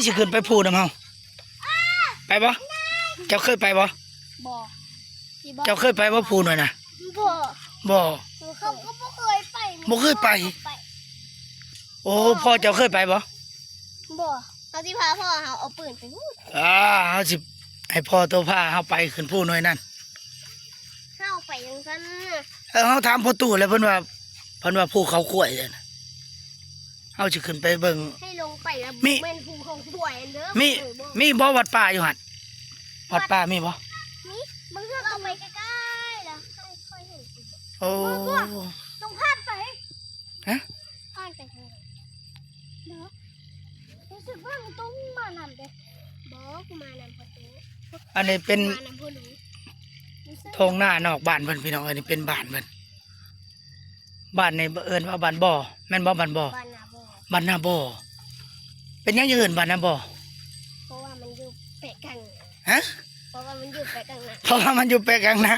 ຊິຂຶ້ນໄປພູນຳເຮົາ ໄປບໍ່? ເຈົ້າເຄີຍໄປບໍ່? ບໍ່. ຊິບໍ່? ເຈົ້າເຄີຍໄປບໍ່ພູໜ້ອຍນະ? ບໍ່. ບໍ່. ເຂົາກໍບໍ່ເຄີຍໄປ. ບໍ່ເຄີຍໄປ. ໄປ. ໂອ້ ພໍ່ເຈົ້າເຄີຍໄປບໍ່? ບໍ່. ເຮົາຊິພາພໍ່ເຮົາເອົາປືນໄປພຸ້ນ. ອ່າ ເຮົາຊິໃຫ້ພໍ່ໂຕພາເຮົາໄປຂຶ້ນພູໜ້ອຍນັ້ນ. ເຮົາໄປຈັ່ງຊັ້ນນະ. ເອີ ເຮົາຖາມພໍ່ຕູ້ແລ້ວ ເພິ່ນວ່າ ເພິ່ນວ່າພູເຂົາກ້ວຍເດ້ນະ. ເຮົາຊິຂຶ້ນໄປເບິ່ງ. ໃຫ້ລົງໄປແລ້ວ ມີ ແມ່ນພູເຂົາກ້ວຍເດີ. ມີ ເອີ ບໍ່ ມີບໍ່ວັດປ່າຢູ່ຫັ້ນ? ວັດປ່າມີບໍ່? ມີ. ບາງເທື່ອກໍໄປໃກ້ໆ ແລ້ວເຮົາຄ່ອຍເຫັນ. ໂອ້ ບໍ່ ບໍ່ ຕ້ອງຜ່ານໄປ. ຮະ? ຜ່ານໄປທາງໃດ? ເນາະ ຮູ້ສຶກວ່າມັນຕ້ອງມານຳເດ້. ບໍ່ ກູມານຳພໍ່ຕູ້. ອັນນີ້ເປັນ ມານຳພໍ່ລຸງ. ທົ່ງນານອກບ້ານເພິ່ນ ພີ່ນ້ອງເອີຍ. ນີ້ເປັນບ້ານເພິ່ນ. ບ້ານນີ້ເອີ້ນວ່າບ້ານບໍ່ ແມ່ນບໍ່? ບ້ານບໍ່ ບ້ານນາບໍ່. ເປັນຫຍັງຈຶ່ງເອີ້ນບ້ານນາບໍ່? ເພາະວ່າມັນຢູ່ແປະກາງນາ. ຮະ? ເພາະວ່າມັນຢູ່ແປະກາງນາ. ເພາະວ່າມັນຢູ່ແປະກາງນາ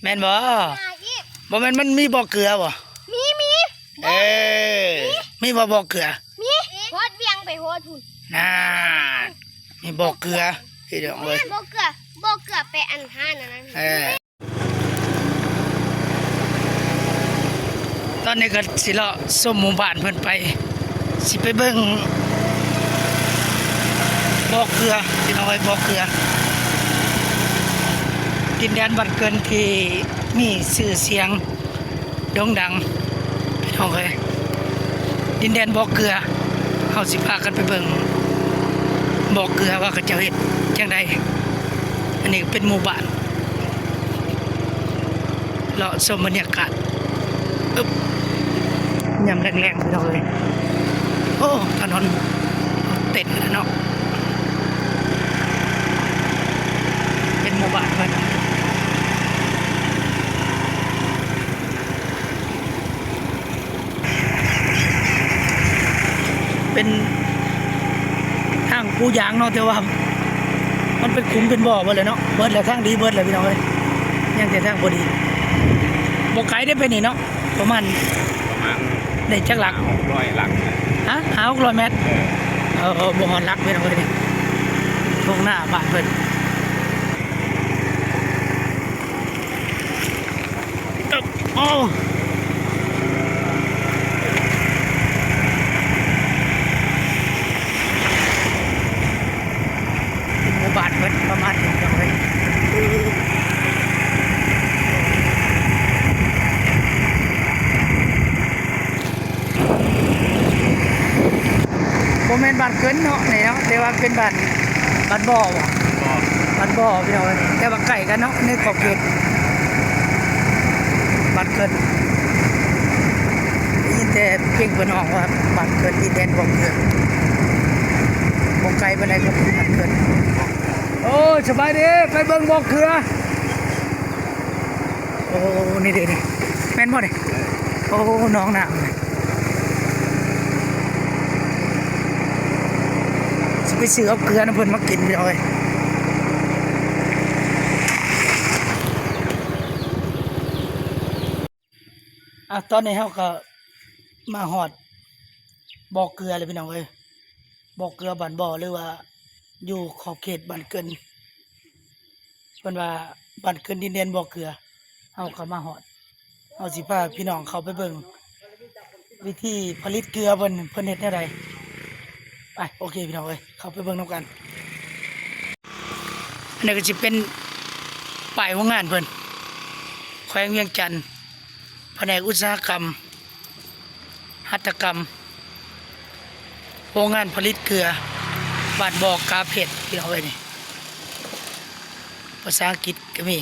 ແມ່ນບໍ່? ນາອີກ. ບໍ່ແມ່ນມັນມີບໍ່ເກືອບໍ່? ມີ ມີ. ເອີ ມີ ມີບໍ່ບໍ່ເກືອ? ມີ. ຮອດວຽງໄປຮອດພຸ້ນ. ນານ ມີບໍ່ເກືອ ພີ່ນ້ອງເອີຍ. ບໍ່ເກືອ ບໍ່ເກືອໄປອັນຫ້ານອັນນັ້ນ. ເອີ ຕອນນີ້ກໍຊິເລາະຊົມໝູ່ບ້ານເພິ່ນໄປ ຊິໄປເບິ່ງບໍ່ເກືອ ພີ່ນ້ອງເອີຍ ບໍ່ເກືອ ດິນແດນບ້ານເກີນທີ່ມີຊື່ສຽງໂດ່ງດັງ ພີ່ນ້ອງເອີຍ. ດິນແດນບໍ່ເກືອ ເຮົາຊິພາກັນໄປເບິ່ງບໍ່ເກືອວ່າເຂົາເຈົ້າເຮັດຈັ່ງໃດ. ອັນນີ້ກໍເປັນໝູ່ບ້ານ ເລາະຊົມບັນຍາກາດ ອຶບ ຍາມແລງໆ ພີ່ນ້ອງເອີຍ. ໂອ້ ຖະໜົນເຕັນແລ້ວເນາະ ເປັນໝູ່ບ້ານເພິ່ນ. ເປັນທາງປູຢາງເນາະ ແຕ່ວ່າມັນເປັນຂຸມເປັນບໍ່ເບິດແລ້ວເນາະ ເບິດແລ້ວ ທາງດີເບິດແລ້ວ ພີ່ນ້ອງເອີຍ. ຍັງແຕ່ທາງບໍ່ດີ ບໍ່ໄກເດ້ໄປນີ້ເນາະ ປະມານ ປະມານ ໄດ້ຈັກຫຼັກ? ຫ້າຫົກຮ້ອຍຫຼັກ. ຮະ? ຫ້າຫົກຮ້ອຍແມັດ? ເອີ ເອີ ບໍ່ຮອດຫຼັກ ພີ່ນ້ອງເອີຍ. ທົ່ງນາບ້ານເພິ່ນ. ໂອ້ ເປັນໝູ່ບ້ານເພິ່ນປະມານນີ້ ພີ່ນ້ອງເອີຍ. ບໍ່ແມ່ນບ້ານເກີນເນາະ ນີ້ເນາະ ແຕ່ວ່າເປັນບ້ານ ບ້ານບໍ່ຫວາ? ບໍ່ ບ້ານບໍ່ ພີ່ນ້ອງເອີຍ ແຕ່ວ່າໃກ້ກັນເນາະ ໃນຂອບເຂດບ້ານເກີນ. ໄດ້ຍິນແຕ່ພຽງເພິ່ນຮ້ອງວ່າ ບ້ານເກີນ ດິນແດນບໍ່ເກືອ ບໍ່ໄກປານໃດກໍເປັນບ້ານເກີນ. ໂອ້ຍ ສະບາຍດີ ໄປເບິ່ງບໍ່ເກືອ. ໂອ້ ນີ້ເດ້ນີ້ ແມ່ນບໍ່ນີ້? ໂອ້ ໜອງນ້ຳນີ້ ຊິໄປຊື້ເອົາເກືອນຳເພິ່ນມາກິນ ພີ່ນ້ອງເອີຍ. ອ່ະ ຕອນນີ້ເຮົາກໍມາຮອດບໍ່ເກືອແລ້ວ ພີ່ນ້ອງເອີຍ. ບໍ່ເກືອບ້ານບໍ່ ຫຼືວ່າຢູ່ຂອບເຂດບ້ານເກີນ ເພິ່ນວ່າບ້ານເກີນ ດິນແດນບໍ່ເກືອ. ເຮົາກໍມາຮອດ ເຮົາຊິພາພີ່ນ້ອງເຂົ້າໄປເບິ່ງວິທີຜະລິດເກືອເພິ່ນ ເພິ່ນເຮັດແນວໃດ. ໄປ ໂອເຄ ພີ່ນ້ອງເອີຍ ເຂົ້າໄປເບິ່ງນຳກັນ. ອັນນີ້ກໍຊິເປັນປ້າຍໂຮງງານເພິ່ນ ແຂວງວຽງຈັນ ພະແນກອຸດສາຫະກຳ ຫັດຖະກຳ ໂຮງງານຜະລິດເກືອ ບ້ານບໍ່ກາເພັດ ພີ່ນ້ອງເອີຍ. ນີ້ພາສາອັງກິດກໍມີ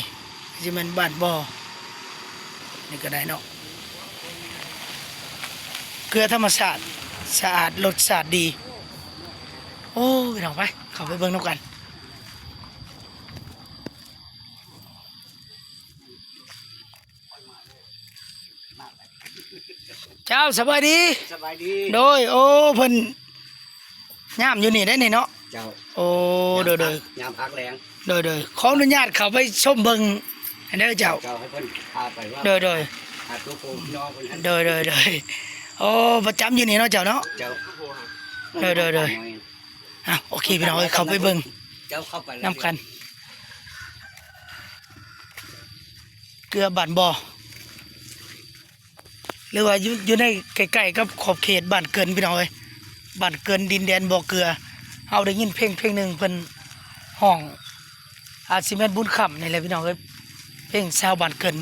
ຊິແມ່ນບ້ານບໍ່ ນີ້ກໍໄດ້ເນາະ. ເກືອທຳມະຊາດ ສະອາດ ລົດຊາດດີ. ໂອ້ ພີ່ນ້ອງ ໄປ ເຂົ້າໄປເບິ່ງນຳກັນ. ເຈົ້າ ສະບາຍດີ ສະບາຍດີ. ໂດຍ ໂອ້ ເພິ່ນຍາມຢູ່ນີ້ໄດ໋ນີ້ເນາະ. ເຈົ້າ ໂອ້ ໂດຍໆ ຍາມພັກແລງ. ໂດຍໆ ຂໍອະນຸຍາດເຂົ້າໄປຊົມເບິ່ງເດີເຈົ້າ. ເຈົ້າ ໃຫ້ເພິ່ນພາໄປວ່າ ໂດຍໆ ຫາຕົວໂຕພີ່ນ້ອງເພິ່ນ. ໂດຍໆ ໂດຍ ໂອ້ ປະຈຳຢູ່ນີ້ເນາະເຈົ້າເນາະ. ເຈົ້າ ໂດຍໆ ໂດຍ. ອ້າວ ໂອເຄພີ່ນ້ອງເອີຍ ເຂົ້າໄປເບິ່ງ ເຈົ້າເຂົ້າໄປນຳກັນ ເກືອບ້ານບໍ່ ຫຼືວ່າຢູ່ ຢູ່ໃນໃກ້ໆກັບຂອບເຂດບ້ານເກີນພີ່ນ້ອງເອີຍ ບ້ານເກີນ ດິນແດນບໍ່ເກືອ ເຮົາໄດ້ຍິນເພງເພງໜຶ່ງເພິ່ນຮ້ອງ ອາດຊິແມ່ນບຸນຄຳນີ້ແຫຼະພີ່ນ້ອງເອີຍ ເພງຊາວບ້ານເກີນ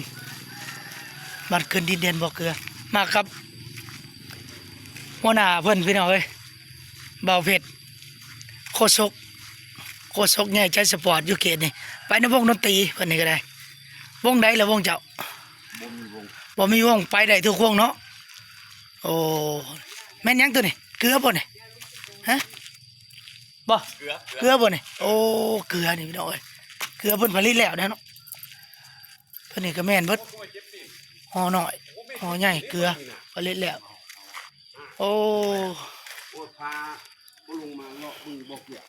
ບ້ານເກີນ ດິນແດນບໍ່ເກືອ ມາກັບຫົວໜ້າເພິ່ນພີ່ນ້ອງເອີຍ ບ່າວເພັດ ໂຄສົກ ໂຄສົກໃຫຍ່ໃຈສະປອດຢູ່ເຂດນີ້ ໄປນຳວົງດົນຕີເພິ່ນນີ້ກໍໄດ້ ວົງໃດລະວົງເຈົ້າ? ບໍ່ມີວົງ ບໍ່ມີວົງ ໄປໄດ້ທຸກວົງເນາະ ໂອ້ ແມ່ນຫຍັງໂຕນີ້ ເກືອບໍ່ນີ້ ຮະ ບໍ່ ເກືອ ເກືອ ເກືອບໍ່ນີ້ ໂອ້ ເກືອນີ້ພີ່ນ້ອງເອີຍ ເກືອເພິ່ນຜະລິດແລ້ວເດ້ເນາະ ໂຕນີ້ກໍແມ່ນເບິດ ຫໍ່ນ້ອຍຫໍ່ໃຫຍ່ ເກືອຜະລິດແລ້ວ ໂອ້ ໂອ້ຍ ພາບໍ່ລົງມາເລາະເບິ່ງບໍ່ເກືອ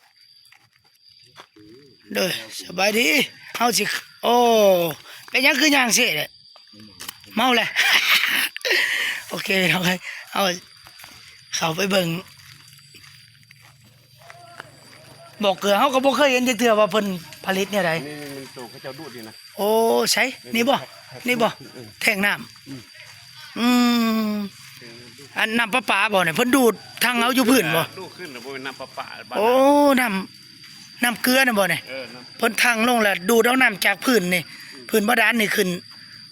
ໂດຍ ສະບາຍດີ ເຮົາຊິ ໂອ້ ເປັນຫຍັງຄືຍ່າງເຊແຫຼະ ເມົາແຫຼະ ໂອເຄພີ່ນ້ອງເອີຍ ເຮົາເຂົ້າໄປເບິ່ງ ບໍ່ເກືອ ເຮົາກໍບໍ່ເຄີຍເຫັນຈັກເທື່ອວ່າເພິ່ນຜະລິດແນວໃດ ນີ້ ນີ້ ນີ້ໂຕເຂົາເຈົ້າດູດນີ້ນະ ໂອ້ ໃສ ນີ້ບໍ່ ນີ້ບໍ່ ແທ່ງນ້ຳ ອືມ ອືມ ອັນນ້ຳປະປາບໍ່ນີ້ ເພິ່ນດູດຖັງເອົາຢູ່ພື້ນບໍ່ ດູດຂຶ້ນ ບໍ່ແມ່ນນ້ຳປະປາ ໂອ້ ນ້ຳ ນ້ຳເກືອນັ້ນບໍ່ນີ້ ເອີ ນ້ຳ ເພິ່ນຖັງລົງແລ້ວດູດເອົານ້ຳຈາກພື້ນນີ້ ອືມ ພື້ນບາດານນີ້ຂຶ້ນ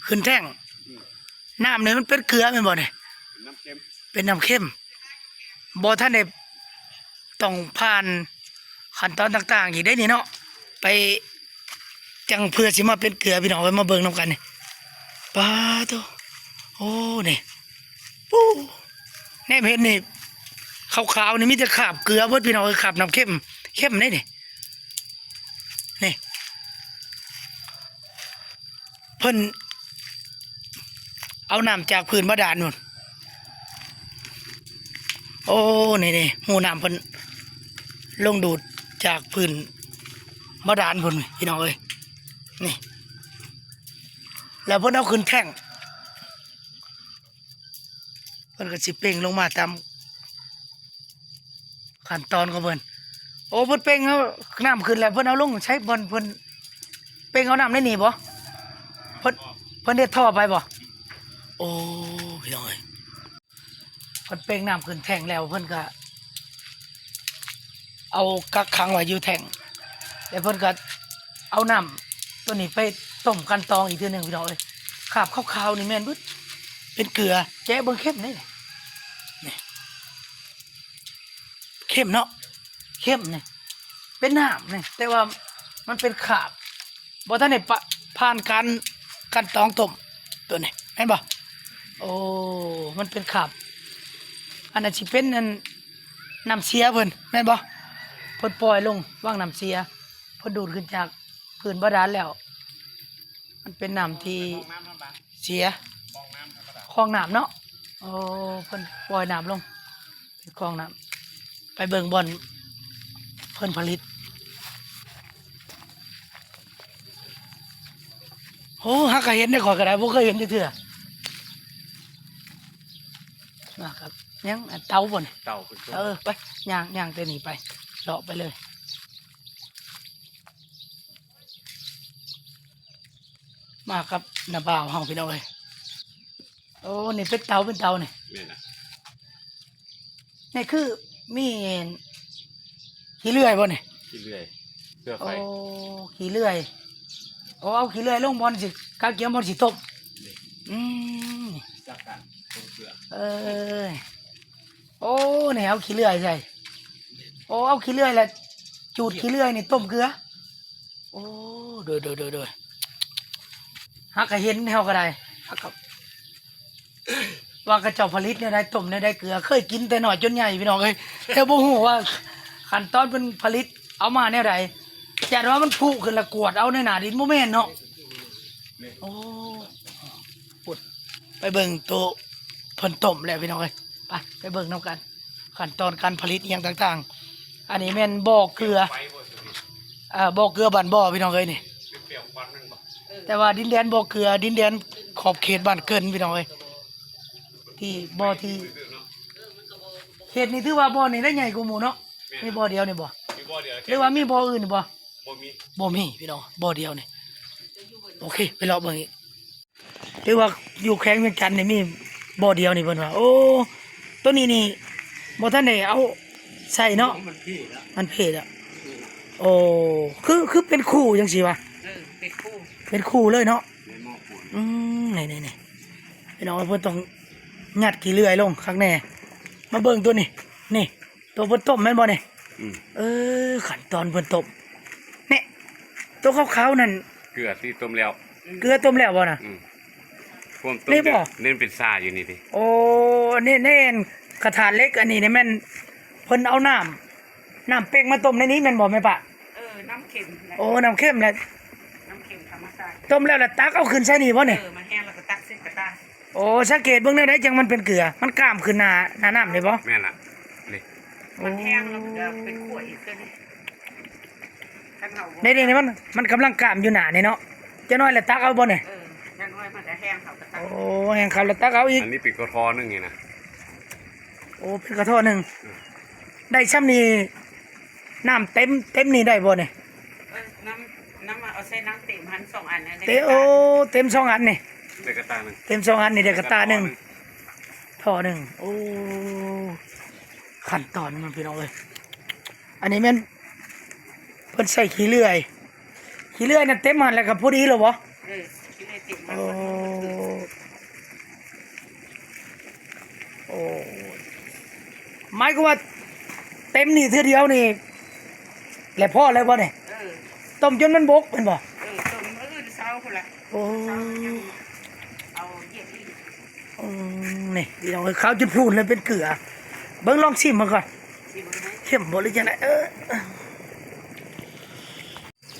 ຂຶ້ນແທ່ງ ອືມ ນ້ຳນີ້ມັນເປັນເກືອແມ່ນບໍ່ນີ້ ເປັນນ້ຳເຄັມ ເປັນນ້ຳເຄັມ ບໍ່ທັນໄດ້ ຕ້ອງຜ່ານຂັ້ນຕອນຕ່າງໆອີກເດ້ນີ້ເນາະ ໄປ ຈັ່ງເພື່ອຊິມາເປັນເກືອພີ່ນ້ອງເອີຍ ມາເບິ່ງນຳກັນນີ້ ປາໂທ້ ໂອ້ ນີ້ ປູ້ ແນມເຫັນນີ້ ຂາວໆນີ້ມີແຕ່ຄາບເກືອເບິດພີ່ນ້ອງເອີຍ ຄາບນ້ຳເຄັມ ເຄັມເດ້ນີ້ ນີ້ ເພິ່ນເອົານ້ຳຈາກພື້ນບາດານພຸ້ນ ໂອ້ ນີ້ໆ ຮູນ້ຳເພິ່ນລົງດູດຈາກພື້ນບາດານພຸ້ນພີ່ນ້ອງເອີຍ ນີ້ ແລ້ວເພິ່ນເອົາຂຶ້ນແທ່ງ ເພິ່ນກໍຊິເປັ່ງລົງມາຕາມ ຂັ້ນຕອນຂອງເພິ່ນ ໂອ້ ເພິ່ນເປັ່ງເອົານ້ຳຂຶ້ນແລ້ວ ເພິ່ນເອົາລົງໃຊ້ບ່ອນ ເພິ່ນເປັ່ງເອົານ້ຳໃນນີ້ບໍ່ ເພິ່ນ ເພິ່ນເຮັດທໍ່ໄປບໍ່ ໂອ້ ພີ່ນ້ອງເອີຍ ເພິ່ນເປັ່ງນ້ຳຂຶ້ນແທ່ງແລ້ວ ເພິ່ນກໍເອົາກັກຂັງໄວ້ຢູ່ແທ່ງ ແລ້ວເພິ່ນກໍເອົານ້ຳໂຕນີ້ໄປຕົ້ມກັ່ນຕອງອີກເທື່ອໜຶ່ງ ພີ່ນ້ອງເອີຍ ຄາບຂາວໆນີ້ແມ່ນເບິດ ເປັນເກືອ ແຈະເບິ່ງເຄັມເດ້ ນີ້ ເຄັມເນາະ ເຄັມນີ້ ເປັນນ້ຳນີ້ ແຕ່ວ່າມັນເປັນຄາບ ບໍ່ທັນໄດ້ປະ ຜ່ານການກັ່ນຕອງຕົ້ມ ໂຕນີ້ແມ່ນບໍ່ ໂອ້ ມັນເປັນຄາບ ອັນນັ້ນຊິເປັນອັນ ນ້ຳເສຍເພິ່ນແມ່ນບໍ່ ເພິ່ນປ່ອຍລົງວັງນ້ຳເສຍ ເພິ່ນດູດຂຶ້ນຈາກພື້ນບາດານແລ້ວ ມັນເປັນນ້ຳທີ່ເສຍ ຄອງນ້ຳເນາະ ໂອ້ ເພິ່ນປ່ອຍນ້ຳລົງ ເປັນຄອງນ້ຳ ໄປເບິ່ງບ່ອນເພິ່ນຜະລິດ ໂອ້ ຫາກະເຫັນເດ້ ຂ້ອຍກໍໄດ້ ບໍ່ເຄີຍເຫັນຈັກເທື່ອ ນະຄັບ ຍັງ ອັນເຕົາບໍ່ນີ້ ເຕົາເປັນຕົ້ນ ເອີ ໄປ ຍ່າງ ຍ່າງແຕ່ນີ້ໄປ ເລາະໄປເລີຍ ມາກັບນ້າບ່າວເຮົາພີ່ນ້ອງເອີຍ ໂອ້ ນີ້ເປັນເຕົາ ເປັນເຕົານີ້ ແມ່ນລະ ນີ້ຄືມີຂີ້ເລື່ອຍບໍ່ນີ້ ຂີ້ເລື່ອຍ ເພື່ອໄຟ ໂອ້ ຂີ້ເລື່ອຍ ໂອ້ ເອົາຂີ້ເລື່ອຍລົງບ່ອນຊິ ກະກຽມບ່ອນຊິຕົ້ມ ນີ້ ອືມ ວິຊາການຕົ້ມເກືອ ເອີ ໂອ້ ນີ້ເອົາຂີ້ເລື່ອຍໃສ່ ໂອ້ ເອົາຂີ້ເລື່ອຍລະຈູດຂີ້ເລື່ອຍນີ້ຕົ້ມເກືອ ໂອ້ ໂດຍ ໂດຍ ໂດຍ ໂດຍ ຫາກະເຫັນເຮົາກໍໄດ້ ຫາກະ ວ່າເຂົາເຈົ້າຜະລິດແນວໃດ ຕົ້ມແນວໃດເກືອ ເຄີຍກິນແຕ່ນ້ອຍຈົນໃຫຍ່ພີ່ນ້ອງເອີຍ ແຕ່ບໍ່ຮູ້ວ່າຂັ້ນຕອນເພິ່ນຜະລິດເອົາມາແນວໃດ ຢ້ານວ່າມັນຜຸຂຶ້ນລະກວດເອົາໃນໜ້າດິນ ບໍ່ແມ່ນເນາະ ໂອ້ ພຸ້ນ ໄປເບິ່ງໂຕເພິ່ນຕົ້ມແລ້ວພີ່ນ້ອງເອີຍ ໄປ ໄປເບິ່ງນຳກັນ ຂັ້ນຕອນການຜະລິດອີ່ຫຍັງຕ່າງໆ ອັນນີ້ແມ່ນບໍ່ເກືອ ເອີ ບໍ່ເກືອບ້ານບໍ່ພີ່ນ້ອງເອີຍນີ້ ແຕ່ວ່າດິນແດນບໍ່ເກືອ ດິນແດນຂອບເຂດບ້ານເກີນພີ່ນ້ອງເອີຍ ທີ່ບໍ່ທີ່ ເຂດນີ້ຖືວ່າບໍ່ນີ້ໄດ້ໃຫຍ່ກວ່າໝູ່ເນາະ ມີບໍ່ດຽວນີ້ບໍ່? ມີບໍ່ດຽວ ຫຼືວ່າມີບໍ່ອື່ນບໍ່? ບໍ່ມີ ບໍ່ມີພີ່ນ້ອງ ບໍ່ດຽວນີ້. ໂອເຄ ໄປເລາະເບິ່ງອີກ. ຖືວ່າຢູ່ແຂວງວຽງຈັນນີ້ມີບໍ່ດຽວນີ້ເພິ່ນວ່າ. ໂອ້ ໂຕນີ້ນີ້ບໍ່ທັນໄດ້ເອົາໃສ່ເນາະ ມັນເພແລ້ວ ມັນເພແລ້ວ. ໂອ້ ຄື ຄືເປັນຄູ່ຈັ່ງຊີ້ຫວາ? ເອີ ເປັນຄູ່ ເປັນຄູ່ເລີຍເນາະ. ອືມ ນີ້ໆໆ ພີ່ນ້ອງ ເພິ່ນຕ້ອງຍັດຂີ້ເລື່ອຍລົງຄັກແນ່. ມາເບິ່ງໂຕນີ້ ນີ້ ໂຕເພິ່ນຕົ້ມແມ່ນບໍ່ນີ້? ອືມ ເອີ ຂັ້ນຕອນເພິ່ນຕົ້ມ ນີ້ ໂຕຂາວໆນັ້ນ ເກືອທີ່ຕົ້ມແລ້ວ ເກືອຕົ້ມແລ້ວບໍ່ນະ? ອືມ ພວກຕົ້ມນີ້ບໍ່? ນີ້ມັນເປັນຊາຢູ່ນີ້ຕິ. ໂອ້ ນີ້ ນີ້ກະທະເຫຼັກອັນນີ້ນີ້ແມ່ນເພິ່ນເອົານ້ຳ ນ້ຳເປັກມາຕົ້ມໃນນີ້ແມ່ນບໍ່ແມ່ປ້າ? ເອີ ນ້ຳເຄັມແຫຼະ. ໂອ້ ນ້ຳເຄັມແຫຼະ ນ້ຳເຄັມທຳມະຊາດ. ຕົ້ມແລ້ວລະຕັກເອົາຂຶ້ນໃສ່ນີ້ບໍ່ນີ້? ເອີ ມັນແຫ້ງແລ້ວກໍຕັກໃສ່ກະຕ່າ. ໂອ້ ສັງເກດເບິ່ງແນວໃດຈັ່ງມັນເປັນເກືອ? ມັນກ້າມຂຶ້ນໜ້າ ໜ້ານ້ຳນີ້ບໍ່? ແມ່ນລະ ນີ້ ມັນແຫ້ງແລ້ວມັນກໍເປັນຂົ້ວອີກເທື່ອນີ້. ຄັນເຮົາບໍ່ ນີ້ໆ ມັນ ມັນກຳລັງກ້າມຢູ່ໜ້ານີ້ເນາະ. ຈັກໜ້ອຍລະຕັກເອົາບໍ່ນີ້? ເອີ ຈັກໜ້ອຍມັນກໍແຫ້ງ ເຮົາກໍຕັກ. ໂອ້ ແຫ້ງເຂົ້າລະຕັກເອົາອີກ. ອັນນີ້ເປັນກະທໍ່ໜຶ່ງນີ້ນະ. ໂອ້ ເປັນກະທໍ່ໜຶ່ງ ອືມ ໄດ້ຊ່ຳນີ້ ນ້ຳເຕັມ ເຕັມນີ້ໄດ້ບໍ່ນີ້? ເອີ ນ້ຳ ນ້ຳເອົາໃສ່ນ້ຳເຕັມຫັ້ນສອງອັນ ເຕັມ ໂອ້ ເຕັມສອງອັນນີ້ ໄດ້ກະຕ່າໜຶ່ງ ເຕັມສອງອັນນີ້ໄດ້ກະຕ່າໜຶ່ງ ທໍ່ໜຶ່ງ. ໂອ້ ຂັ້ນຕອນມັນພີ່ນ້ອງເອີຍ. ອັນນີ້ແມ່ນເພິ່ນໃສ່ຂີ້ເລື່ອຍ ຂີ້ເລື່ອຍນັ້ນເຕັມຫັ້ນແລ້ວກໍພໍດີແລ້ວບໍ່? ເອີ ຂີ້ເລື່ອຍເຕັມ. ໂອ້ ໂອ້ ໝາຍຄວາມວ່າເຕັມນີ້ເທື່ອດຽວນີ້ແຫຼະພໍແລ້ວບໍ່ນີ້? ເອີ ຕົ້ມຈົນມັນບົກແມ່ນບໍ່? ເອີ ຕົ້ມມື້ອື່ນເຊົ້າພຸ້ນລະ. ໂອ້ ເອົາຢຽບອີກ. ອືມ ນີ້ພີ່ນ້ອງເອີຍ ຂາວຈົນພູນເລີຍເປັນເກືອ. ເບິ່ງລອງຊີມເບິ່ງກ່ອນ ຊີມເບິ່ງ ເຄັມບໍ່ຫຼືຈັ່ງໃດ? ເອີ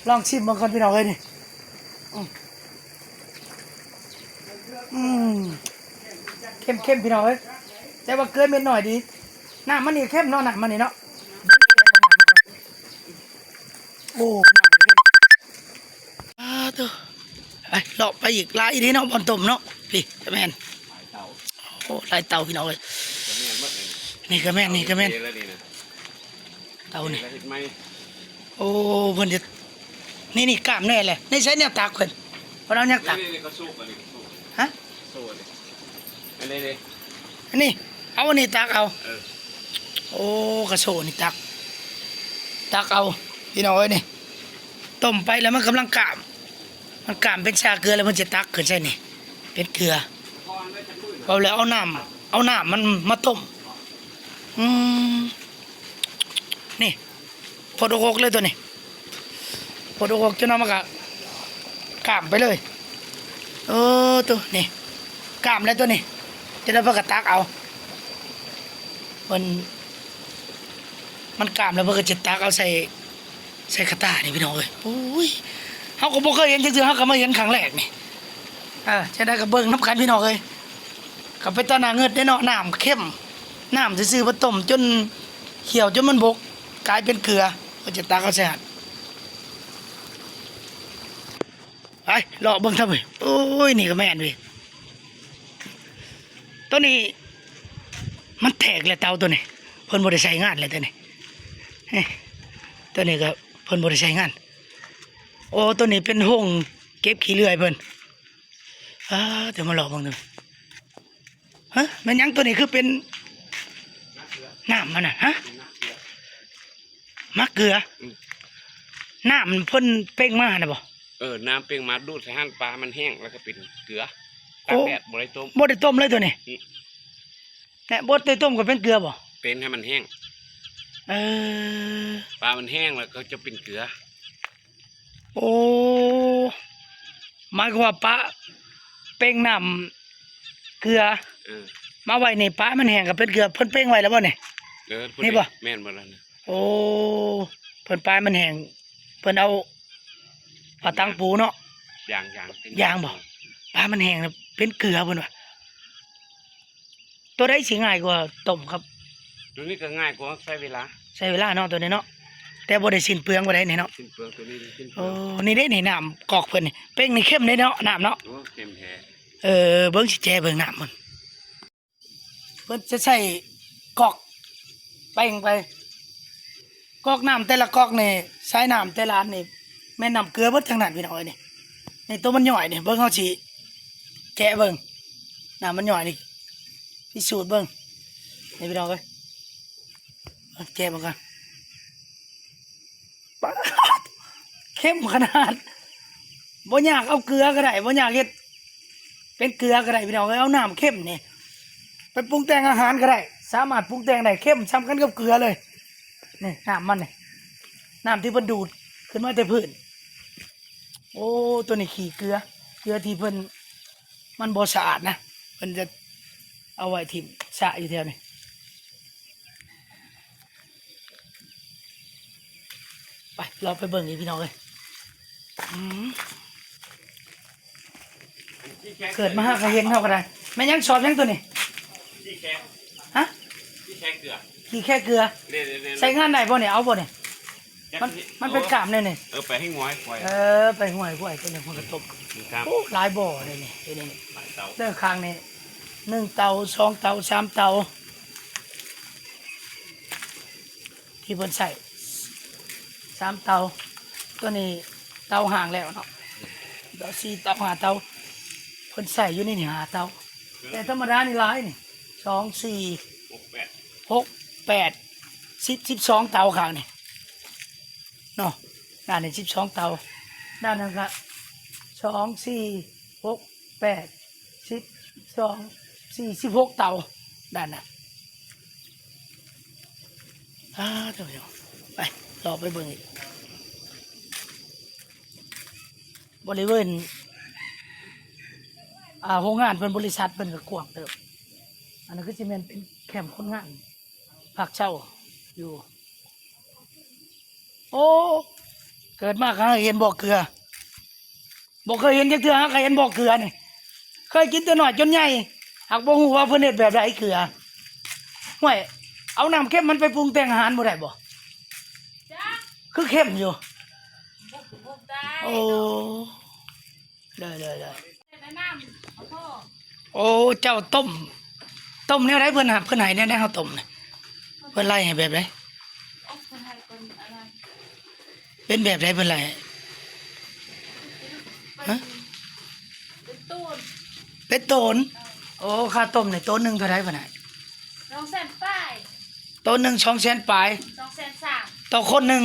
ລອງຊີມເບິ່ງກ່ອນພີ່ນ້ອງເອີຍນີ້. ອືມ ອືມ ເຄັມໆ ພີ່ນ້ອງເອີຍ ແຕ່ວ່າເກືອເມັດນ້ອຍດີ. ນ້ຳມັນນີ້ເຄັມເນາະ ນ້ຳມັນນີ້ເນາະ. ໂອ້ ນ້ຳເຄັມ. ອາ ໂທ້ ໄປເລາະໄປອີກ ຫຼາຍອີ່ຫຼີເນາະ ບ່ອນຕົ້ມເນາະ. ພີ້ກະແມ່ນ ໂອ້ ຫຼາຍເຕົາພີ່ນ້ອງເອີຍ. ນີ້ກະແມ່ນ ນີ້ກະແມ່ນ ເຕົານີ້. ໂອ້ ເພິ່ນຈະ ນີ້ ນີ້ກ້າມແນ່ແຫຼະ. ໃນໃສແນວຕັກເພິ່ນ? ເພິ່ນເອົາຫຍັງຕັກ? ນີ້ ນີ້ ກະໂຊກ ອັນນີ້ກະໂຊກ. ຮະ? ໂຊກ ອັນນີ້ ອັນນີ້ ເອົາອັນນີ້ຕັກເອົາ. ເອີ ໂອ້ ກະໂຊກນີ້ຕັກ ຕັກເອົາພີ່ນ້ອງເອີຍ. ນີ້ ຕົ້ມໄປແລ້ວມັນກຳລັງກ້າມ ມັນກ້າມເປັນຊາເກືອແລ້ວເພິ່ນຈະຕັກຂຶ້ນໃສ່ນີ້ເປັນເກືອ. ເວົ້າແລ້ວເອົານ້ຳ ເອົານ້ຳມັນມາຕົ້ມ. ອືມ ນີ້ ໂພດອົກໆເລີຍໂຕນີ້ ໂພດອົກໆ ຈົນວ່າມັນກະກ້າມໄປເລີຍ. ເອີ ໂຕນີ້ກ້າມແລ້ວໂຕນີ້ ຈະໄດ້ເພິ່ນກະຕັກເອົາ. ເພິ່ນ ມັນກ້າມແລ້ວເພິ່ນກະຈະຕັກເອົາໃສ່ ໃສ່ກະຕ່ານີ້ພີ່ນ້ອງເອີຍ. ໂອ້ຍ ເຮົາກໍບໍ່ເຄີຍເຫັນຈັກເທື່ອ ເຮົາກໍມາເຫັນຄັ້ງແລກນີ້. ເອີ ຈັ່ງໃດກໍເບິ່ງນຳກັນພີ່ນ້ອງເອີຍ. ກໍເປັນຕາໜ້າເງີດເດ້ເນາະ ນ້ຳເຄັມ ນ້ຳຊື່ໆ ເພິ່ນຕົ້ມຈົນ ຂ້ຽວຈົນມັນບົກ ກາຍເປັນເກືອ ເພິ່ນຈະຕັກເອົາໃສ່ຫັ້ນ. ໄປເລາະເບິ່ງທາງນີ້. ໂອ້ຍ ນີ້ກໍແມ່ນເວີຍ ໂຕນີ້ມັນແຕກແລ້ວເຕົາໂຕນີ້ ເພິ່ນບໍ່ໄດ້ໃຊ້ງານແລ້ວໂຕນີ້. ເອີ ໂຕນີ້ກໍເພິ່ນບໍ່ໄດ້ໃຊ້ງານ. ໂອ້ ໂຕນີ້ເປັນໂຮງເກັບຂີ້ເລື່ອຍເພິ່ນ. ອາ ດຽວມາເລາະເບິ່ງດູ. ຮະ ແມ່ນຫຍັງໂຕນີ້ຄືເປັນນ້ຳມັນນະ? ຮະ ໝາກເກືອ. ອືມ ນ້ຳເພິ່ນເປັ່ງມາຫັ້ນນະບໍ່? ເອີ ນ້ຳເປັ່ງມາດູດໃສ່ຫັ້ນ ປາມັນແຫ້ງແລ້ວກໍເປັນເກືອ. ໂອ້ ຕາກແດດ ບໍ່ໄດ້ຕົ້ມ ບໍ່ໄດ້ຕົ້ມເລີຍໂຕນີ້. ອືມ ແນະ ບໍ່ໄດ້ຕົ້ມກໍເປັນເກືອບໍ່? ເປັ່ງໃຫ້ມັນແຫ້ງ. ເອີ ປາມັນແຫ້ງແລ້ວກໍຈະເປັນເກືອ. ໂອ້ ໝາຍຄວາມວ່າປາເປັ່ງນ້ຳເກືອ ເອີ ມາໄວ້ໃນປາມັນແຫ້ງກໍເປັນເກືອ. ເພິ່ນເປັ່ງໄວ້ແລ້ວບໍ່ນີ້? ເອີ ນີ້ບໍ່? ແມ່ນບໍ່ລະ? ໂອ້ ເພິ່ນປາມັນແຫ້ງ ເພິ່ນເອົາຜ້າຕັງປູເນາະ. ຢາງ ຢາງ ຢາງບໍ່? ປາມັນແຫ້ງເປັນເກືອເພິ່ນວ່າ. ໂຕໃດຊິງ່າຍກວ່າຕົ້ມຄັບ? ໂຕນີ້ກໍງ່າຍກວ່າ ໃຊ້ເວລາ ໃຊ້ເວລາເນາະ ໂຕນີ້ເນາະ ແຕ່ບໍ່ໄດ້ສິ້ນເປືອງປານໃດນີ້ເນາະ. ສິ້ນເປືອງ ໂຕນີ້ສິ້ນເປືອງ. ໂອ້ ນີ້ເດ້ ນີ້ນ້ຳກອກເພິ່ນນີ້ ເປັ່ງນີ້ເຄັມເດ້ເນາະ ນ້ຳເນາະ. ໂອ້ ເຄັມແທ້. ເອີ ເບິ່ງຊິແຈະເບິ່ງນ້ຳມັນ. ເພິ່ນຈະໃຊ້ກອກເປັ່ງໄປ. ກອກນ້ຳແຕ່ລະກອກນີ້ ສາຍນ້ຳແຕ່ລະອັນນີ້ ແມ່ນນ້ຳເກືອເບິດທັງນັ້ນພີ່ນ້ອງເອີຍນີ້. ນີ້ໂຕມັນຍ່ອຍນີ້ ເບິ່ງ ເຮົາຊິແກະເບິ່ງ ນ້ຳມັນຍ່ອຍນີ້ ພິສູດເບິ່ງ ນີ້ພີ່ນ້ອງເອີຍ ເບິ່ງ ແກະເບິ່ງກ່ອນ. ປາດ ເຂັ້ມຂະໜາດ ບໍ່ຍາກເອົາເກືອກໍໄດ້ ບໍ່ຍາກເຮັດເປັນເກືອກໍໄດ້ພີ່ນ້ອງເອີຍ. ເອົານ້ຳເຂັ້ມນີ້ໄປປຸງແຕ່ງອາຫານກໍໄດ້ ສາມາດປຸງແຕ່ງໄດ້ ເຂັ້ມສ່ຳກັນກັບເກືອເລີຍ. ນີ້ນ້ຳມັນນີ້ ນ້ຳທີ່ເພິ່ນດູດຂຶ້ນມາແຕ່ພື້ນ. ໂອ້ ໂຕນີ້ຂີ້ເກືອ ເກືອທີ່ເພິ່ນ ມັນບໍ່ສະອາດນະ ເພິ່ນຈະເອົາໄວ້ຖິ້ມຊະຢູ່ແຖວນີ້. ໄປ ລອງໄປເບິ່ງອີກພີ່ນ້ອງເອີຍ. ອືມ ເກີດມາຫາກະເຫັນເຮົາກໍໄດ້. ແມ່ນຫຍັງ ສອບຫຍັງໂຕນີ້? ຂີ້ແຄ ຮະ? ຂີ້ແຄເກືອ ຂີ້ແຄເກືອ. ນີ້ໆໆ ໃຊ້ງານໄດ້ບໍ່ນີ້? ເອົາບໍ່ນີ້? ມັນ ມັນເປັນກ້າມແນວນີ້. ເອີ ໄປໃຫ້ງວຍ ເອີ ໄປຫ້ວຍ ຫ້ວຍ ໂຕນີ້ມັນກະຕົກ. ໂອ້ ຫຼາຍບໍ່ເດ້ນີ້ ເດ້ນີ້ ເດີ ຂ້າງນີ້ ໜຶ່ງເຕົາ ສອງເຕົາ ສາມເຕົາ ທີ່ເພິ່ນໃຊ້ ສາມເຕົາ. ໂຕນີ້ເຕົາຫ້າງແລ້ວເນາະ ເຕົາສີ່ເຕົາຫ້າເຕົາ ເພິ່ນໃຊ້ຢູ່ໃນນີ້ຫ້າເຕົາ. ແຕ່ທຳມະດານີ້ຫຼາຍນີ້ ສອງ ສີ່ ຫົກ ແປດ ສິບ ສິບສອງເຕົາຂ້າງນີ້ເນາະ. ດ້ານນີ້ສິບສອງເຕົາ ດ້ານນັ້ນກະ ສອງ ສີ່ ຫົກ ແປດ ສິບ ສອງ ສີ່ ສິບຫົກເຕົາ ດ້ານນັ້ນ. ອາ ທ່ານຜູ້ຊົມ ໄປ ລອງໄປເບິ່ງອີກ. ບໍລິເວນ ອາ ໂຮງງານເພິ່ນ ບໍລິສັດເພິ່ນກະກວ້າງເຕີບ. ອັນນັ້ນຄືຊິແມ່ນເປັນແຄມຄົນງານພັກເຊົາຢູ່. ໂອ້ ເກີດມາກະເຫັນບໍ່ເກືອ ບໍ່ເຄີຍເຫັນຈັກເທື່ອ ຫາກະເຫັນບໍ່ເກືອນີ້ ເຄີຍກິນແຕ່ນ້ອຍຈົນໃຫຍ່ ຫາກບໍ່ຮູ້ວ່າເພິ່ນເຮັດແບບໃດເກືອ. ຫ້ວຍ ເອົານ້ຳເຄັມມັນໄປປຸງແຕ່ງອາຫານບໍ່ໄດ້ບໍ່? ຈັກ ຄືເຄັມຢູ່. ບໍ່ ບໍ່ໄດ້ ໂອ້ ໄດ້ ໄດ້ ໄດ້ ແຕ່ນ້ຳ ໂອ້ ເຈົ້າຕົ້ມ ຕົ້ມແນວໃດ? ເພິ່ນຫາ ເພິ່ນໃຫ້ແນວໃດເຮົາຕົ້ມນີ້? ເພິ່ນໄລ່ໃຫ້ແບບໃດ? ເປັນແບບໃດເພິ່ນໄລ່ໃຫ້? ຮະ? ເປັນໂຕນ ເປັນໂຕນ. ໂອ້ ຄ່າຕົ້ມນີ້ໂຕນໜຶ່ງເທົ່າໃດເພິ່ນໃຫ້? ສອງແສນປາຍ. ໂຕນໜຶ່ງສອງແສນປາຍ ສອງແສນສາມ ຕໍ່ຄົນໜຶ່ງ.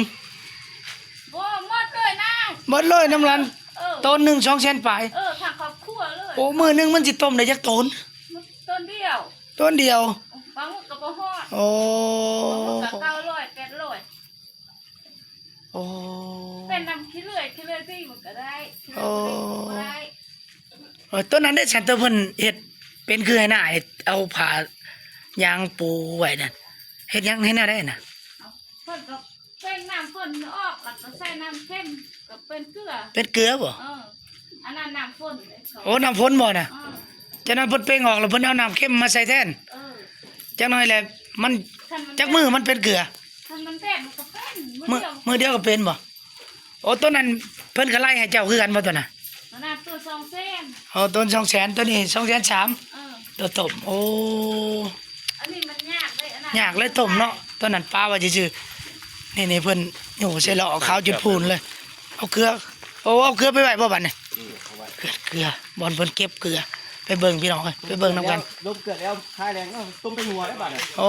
ບໍ່ ໝົດເລີຍນາຍ ໝົດເລີຍນຳລັນ. ເອີ ໂຕນໜຶ່ງສອງແສນປາຍ. ເອີ ທັງຄອບຄົວເລີຍ. ໂອ້ ມື້ໜຶ່ງມັນຊິຕົ້ມໄດ້ຈັກໂຕນ? ໂຕນດຽວ ໂຕນດຽວ ບາງມື້ກະບໍ່ຮອດ. ໂອ້ ບາງມື້ກະເກົ້າຮ້ອຍ ແປດຮ້ອຍ. ໂອ້ ເປັນນ້ຳຂີ້ເລື່ອຍ ຂີ້ເລື່ອຍຕີມັນກະໄດ້. ໂອ້ ຂີ້ເລື່ອຍຕີມັນກະໄດ້. ເອີ ໂຕນັ້ນເດ້ ສັນໂຕເພິ່ນເຮັດເປັນຄືໄຮ່ນາ ເຮັດເອົາຜ້າຢາງປູໄວ້ນັ້ນ ເຮັດຫຍັງ ເຮັດແນວໃດນະ? ເພິ່ນກະເປັນນ້ຳຝົນອອກ ລະກະໃສ່ນ້ຳເຄັມ ກະເປັນເກືອ ເປັນເກືອບໍ່? ເອີ ອັນນັ້ນນ້ຳຝົນເດ້. ໂອ້ ນ້ຳຝົນບໍ່ນະ? ເອີ ຈາກນັ້ນເພິ່ນເປັ່ງອອກ ລະເພິ່ນເອົານ້ຳເຄັມມາໃສ່ແທນ. ເອີ ຈັກໜ້ອຍແຫຼະ ມັນ ຈັກມື້ມັນເປັນເກືອ? ຄັນມັນແດດມັນກະເປັນ ມື້ ມື້ດຽວ ມື້ດຽວກະເປັນບໍ່? ໂອ້ ໂຕນັ້ນເພິ່ນກະໄລ່ໃຫ້ເຈົ້າຄືກັນບໍ່ໂຕນັ້ນ? ໂຕນັ້ນໂຕສອງແສນ. ໂອ້ ໂຕສອງແສນ ໂຕນີ້ສອງແສນສາມ. ເອີ ໂຕຕົ້ມ. ໂອ້ ອັນນີ້ມັນຍາກເດ້ ອັນນັ້ນ ຍາກເລີຍຕົ້ມເນາະ. ໂຕນັ້ນປະໄວ້ຊື່ໆ ນີ້ໆ ເພິ່ນໂຫຍໃສ່ລໍ້ຂາວຈົນພູນເລີຍ. ເອົາເກືອ ໂອ້ ເອົາເກືອໄປໄວ້ບໍ່ບາດນີ້? ອືມ ເອົາໄວ້ ເກືອ ເກືອ ບ່ອນເພິ່ນເກັບເກືອ. ໄປເບິ່ງພີ່ນ້ອງເອີຍ ໄປເບິ່ງນຳກັນ. ລົມເກີດແລ້ວ ຄາຍແລງ ເອົາຕົ້ມໄປຫົວໄດ້ບາດນີ້. ໂອ້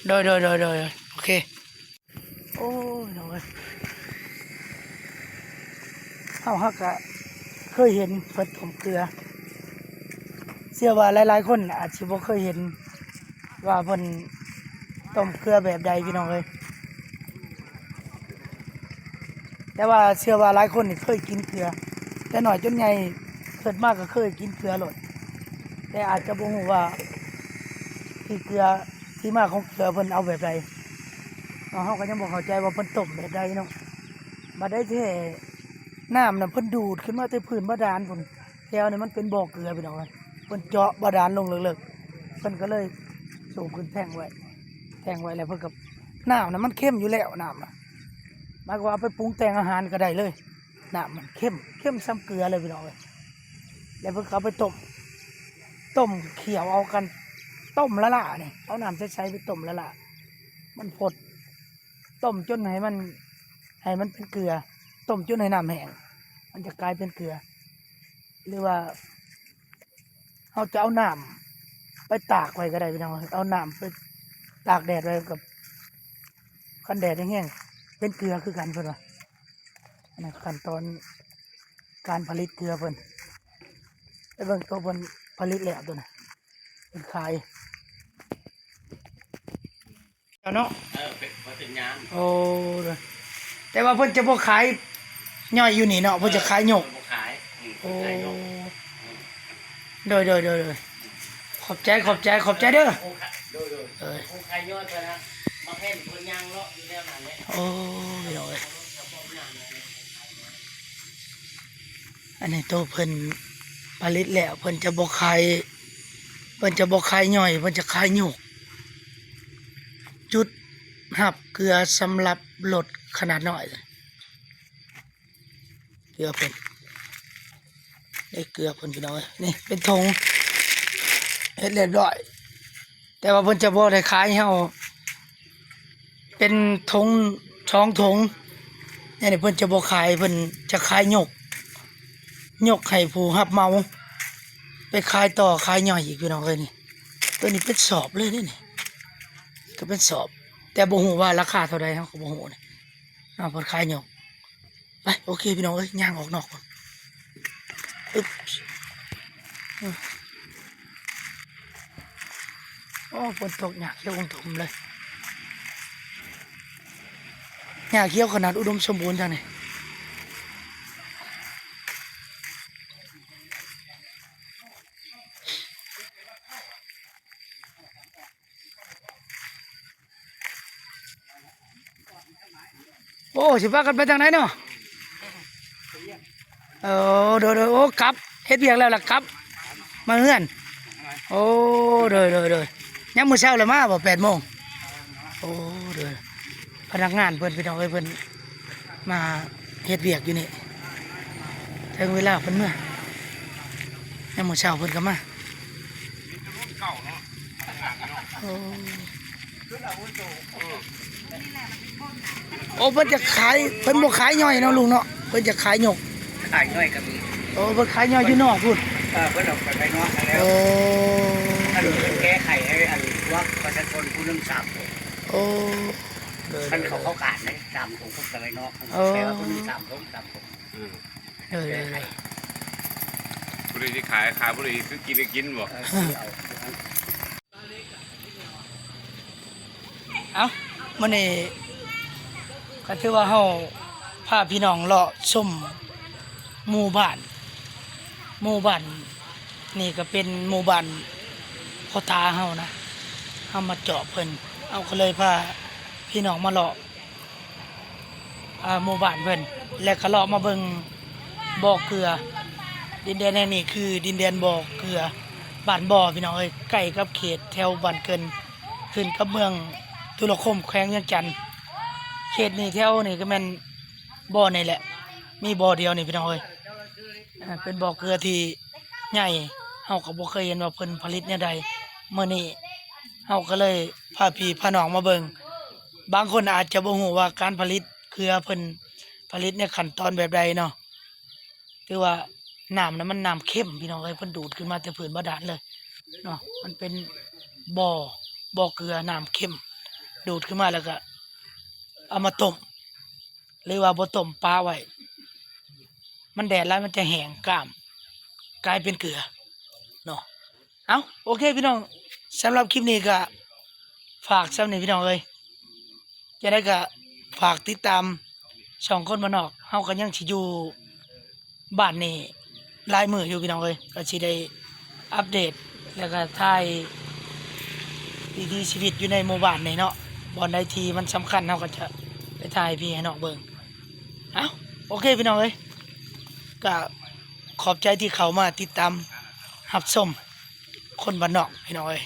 ໂດຍໆໆໆ ໂອເຄ. ໂອ້ຍ ພີ່ນ້ອງເອີຍ ເຮົາຫາກກະເຄີຍເຫັນເພິ່ນຕົ້ມເກືອ. ເຊື່ອວ່າຫຼາຍໆຄົນອາດຊິບໍ່ເຄີຍເຫັນວ່າເພິ່ນຕົ້ມເກືອແບບໃດ ພີ່ນ້ອງເອີຍ. ແຕ່ວ່າເຊື່ອວ່າຫຼາຍຄົນນີ້ເຄີຍກິນເກືອ ແຕ່ນ້ອຍຈົນໃຫຍ່ ເກີດມາກະເຄີຍກິນເກືອໂລດ ແຕ່ອາດຈະບໍ່ຮູ້ວ່າທີ່ເກືອ ທີ່ມາຂອງເກືອເພິ່ນເອົາແບບໃດເນາະ. ເຮົາກະຍັງບໍ່ເຂົ້າໃຈວ່າເພິ່ນຕົ້ມແບບໃດເນາະ. ບາດໃດແທ້ ນ້ຳນະເພິ່ນດູດຂຶ້ນມາແຕ່ພື້ນບາດານພຸ້ນ. ແຖວນີ້ມັນເປັນບໍ່ເກືອ ພີ່ນ້ອງເອີຍ ເພິ່ນເຈາະບາດານລົງເລິກໆ ເພິ່ນກະເລີຍສູບຂຶ້ນແທງໄວ້ ແທງໄວ້ແລ້ວເພິ່ນກະ ນ້ຳນະມັນເຄັມຢູ່ແລ້ວ ນ້ຳນະ ໝາຍຄວາມວ່າເອົາໄປປຸງແຕ່ງອາຫານກະໄດ້ເລີຍ. ນ້ຳມັນເຄັມ ເຄັມສ່ຳເກືອເລີຍ ພີ່ນ້ອງເອີຍ. ແລ້ວເພິ່ນກະເອົາໄປຕົ້ມ ຕົ້ມຂ້ຽວເອົາກັນ ຕົ້ມລະຫຼ້ານີ້ ເອົານ້ຳໃສໆໄປຕົ້ມລະຫຼ້າ ມັນຟົດ ຕົ້ມຈົນໃຫ້ມັນ ໃຫ້ມັນເປັນເກືອ ຕົ້ມຈົນໃຫ້ນ້ຳແຫ້ງ ມັນຈະກາຍເປັນເກືອ ຫຼືວ່າ ເຮົາຈະເອົານ້ຳໄປຕາກໄວ້ກໍໄດ້ພີ່ນ້ອງເອີຍ ເອົານ້ຳໄປຕາກແດດໄວ້ກັບ ຄັນແດດແຮງໆ ເປັນເກືອຄືກັນເພິ່ນວ່າ. ອັນນັ້ນຂັ້ນຕອນການຜະລິດເກືອເພິ່ນ ໄປເບິ່ງໂຕເພິ່ນຜະລິດແລ້ວໂຕນັ້ນ ເພິ່ນຂາຍ ເນາະ ເອີ ເປັນ ເພິ່ນເປັນຍາມ ໂອ້ ໂດຍ ແຕ່ວ່າເພິ່ນຈະບໍ່ຂາຍຍ່ອຍຢູ່ນີ້ເນາະ ເພິ່ນຈະຂາຍຍົກ ເອີ ເພິ່ນບໍ່ຂາຍ ອືມ ໂອ້ ເພິ່ນຂາຍຍົກ ອືມ ໂດຍ ໂດຍ ໂດຍ ໂດຍ ຂອບໃຈ ຂອບໃຈ ຂອບໃຈເດີ ໂອ້ ຂາຍ ໂດຍ ໂດຍ ເອີ ໂອ້ ຂາຍຍ້ອນເພິ່ນນະ ມາແຜ່ນເພິ່ນຍ່າງເລາະຢູ່ແນວນັ້ນແຫຼະ ໂອ້ ພີ່ນ້ອງເອີຍ ອັນນີ້ໂຕເພິ່ນຜະລິດແລ້ວ ເພິ່ນຈະບໍ່ຂາຍ ເພິ່ນຈະບໍ່ຂາຍຍ່ອຍ ເພິ່ນຈະຂາຍຍົກ ຈຸດຮັບເກືອສຳລັບລົດຂະໜາດນ້ອຍ ເກືອເພິ່ນ ນີ້ເກືອເພິ່ນ ພີ່ນ້ອງເອີຍ ນີ້ເປັນຖົງ ເຮັດຮຽບຮ້ອຍ ແຕ່ວ່າເພິ່ນຈະບໍ່ໄດ້ຂາຍໃຫ້ເຮົາເປັນຖົງ ສອງຖົງ ແນວນີ້ເພິ່ນຈະບໍ່ຂາຍ ເພິ່ນຈະຂາຍຍົກ ຍົກໃຫ້ຜູ້ຮັບເໝົາໄປຂາຍຕໍ່ ຂາຍຍ່ອຍອີກ ພີ່ນ້ອງເອີຍ ນີ້ ໂຕນີ້ເປັນສອບເລີຍເດ້ນີ້ ກໍເປັນສອບ ແຕ່ບໍ່ຮູ້ວ່າລາຄາເທົ່າໃດ ເຮົາກໍບໍ່ຮູ້ນະ ເນາະ ເພິ່ນຂາຍຍົກ. ໄປ ໂອເຄ ພີ່ນ້ອງເອີຍ ຍ່າງອອກນອກກ່ອນ ອຶບ ໂອ້ ຝົນຕົກ ຫຍ້າຂຽວອຸມທຸ່ມເລີຍ ຫຍ້າຂຽວຂະໜາດ ອຸດົມສົມບູນຈັ່ງນີ້. ໂອ້ ຊິພາກັນໄປທາງໃດເນາະ? ເອີ ໂດຍໆ ໂອ້ ກັບ ເຮັດວຽກແລ້ວລະກັບມາເຮືອນ. ໂອ້ ໂດຍໆໆ ຍາມມື້ເຊົ້າລະມາບໍ່ ແປດໂມງ? ໂອ້ ໂດຍ ພະນັກງານເພິ່ນ ພີ່ນ້ອງເອີຍ ເພິ່ນມາເຮັດວຽກຢູ່ນີ້ ເຖິງເວລາເພິ່ນເມືອ ຍາມມື້ເຊົ້າເພິ່ນກໍມາ. ໂອ້ ໂອ້ ເພິ່ນຈະຂາຍ ເພິ່ນບໍ່ຂາຍຍ່ອຍເນາະລຸງເນາະ ເພິ່ນຈະຂາຍຍົກ ຂາຍຍ່ອຍກໍມີ. ໂອ້ ເພິ່ນຂາຍຍ່ອຍຢູ່ນອກພຸ້ນ. ເອີ ເພິ່ນເອົາໄປໄວ້ນອກຫັ້ນແລ້ວ. ໂອ້ ອັນນີ້ແກ້ໄຂໃຫ້ອັນພວກປະຊາຊົນຜູ້ໜຶ່ງສາມຄົນ. ໂອ້ ໂດຍໆ ຄັນເຂົາເຂົ້າການເດ້ ສາມຄົນເພິ່ນກໍໄວ້ນອກ ເອີ ແປວ່າຜູ້ໜຶ່ງສາມຄົນ ສາມຄົນ. ອືມ ເອີ ຜູ້ໃດຊິຂາຍ ຂາຍ ຜູ້ໃດຊິຊື້ກິນກໍກິນບໍ່? ເອີ ເອົາ ມື້ນີ້ກໍຖືວ່າເຮົາພາພີ່ນ້ອງເລາະຊົມໝູ່ບ້ານ ໝູ່ບ້ານນີ້ກໍເປັນໝູ່ບ້ານພໍ່ຕາເຮົານະ ເຮົາມາຈອບເພິ່ນ ເຮົາກໍເລີຍພາພີ່ນ້ອງມາເລາະ ອ່າ ໝູ່ບ້ານເພິ່ນ ແລະກະເລາະມາເບິ່ງບໍ່ເກືອ. ດິນແດນແຫ່ງນີ້ຄືດິນແດນບໍ່ເກືອ ບ້ານບໍ່ ພີ່ນ້ອງເອີຍ ໃກ້ກັບເຂດແຖວບ້ານເກີນ ຂຶ້ນກັບເມືອງຕຸລະຄົມ ແຂວງວຽງຈັນ. ເຂດນີ້ ແຖວນີ້ກໍແມ່ນບໍ່ນີ້ແຫຼະ ມີບໍ່ດຽວນີ້ ພີ່ນ້ອງເອີຍ. ເປັນບໍ່ເກືອທີ່ໃຫຍ່ ເຮົາກໍບໍ່ເຄີຍເຫັນວ່າເພິ່ນຜະລິດແນວໃດ. ມື້ນີ້ເຮົາກໍເລີຍພາພີ່ພານ້ອງມາເບິ່ງ ບາງຄົນອາດຈະບໍ່ຮູ້ວ່າການຜະລິດເກືອເພິ່ນຜະລິດໃນຂັ້ນຕອນແບບໃດເນາະ. ຖືວ່ານ້ຳນະມັນນ້ຳເຄັມ ພີ່ນ້ອງເອີຍ ເພິ່ນດູດຂຶ້ນມາແຕ່ພື້ນບາດານເລີຍເນາະ. ມັນເປັນບໍ່ ບໍ່ເກືອນ້ຳເຄັມ ດູດຂຶ້ນມາແລ້ວກະເອົາມາຕົ້ມ ຫຼືວ່າບໍ່ຕົ້ມປະໄວ້ ມັນແດດຫຼາຍມັນຈະແຫ້ງກ້າມ ກາຍເປັນເກືອເນາະ. ເອົ້າ ໂອເຄພີ່ນ້ອງ ສຳລັບຄລິບນີ້ກະຝາກສ່ຳນີ້ພີ່ນ້ອງເອີຍ. ຈັ່ງໃດກະຝາກຕິດຕາມຊ່ອງຄົນບ້ານນອກ ເຮົາກະຍັງຊິຢູ່ບ້ານນີ້ຫຼາຍມື້ຢູ່ພີ່ນ້ອງເອີຍ ກະຊິໄດ້ອັບເດດ ແລ້ວກະຖ່າຍວິຖີຊີວິດຢູ່ໃນໝູ່ບ້ານນີ້ເນາະ. ບ່ອນໃດທີ່ມັນສຳຄັນເຮົາກະຈະໄປຖ່າຍໃຫ້ພີ່ໃຫ້ນ້ອງເບິ່ງ. ເອົ້າ ໂອເຄພີ່ນ້ອງເອີຍ ກະຂອບໃຈທີ່ເຂົ້າມາຕິດຕາມຮັບຊົມ ຄົນບ້ານນອກພີ່ນ້ອງເອີຍ.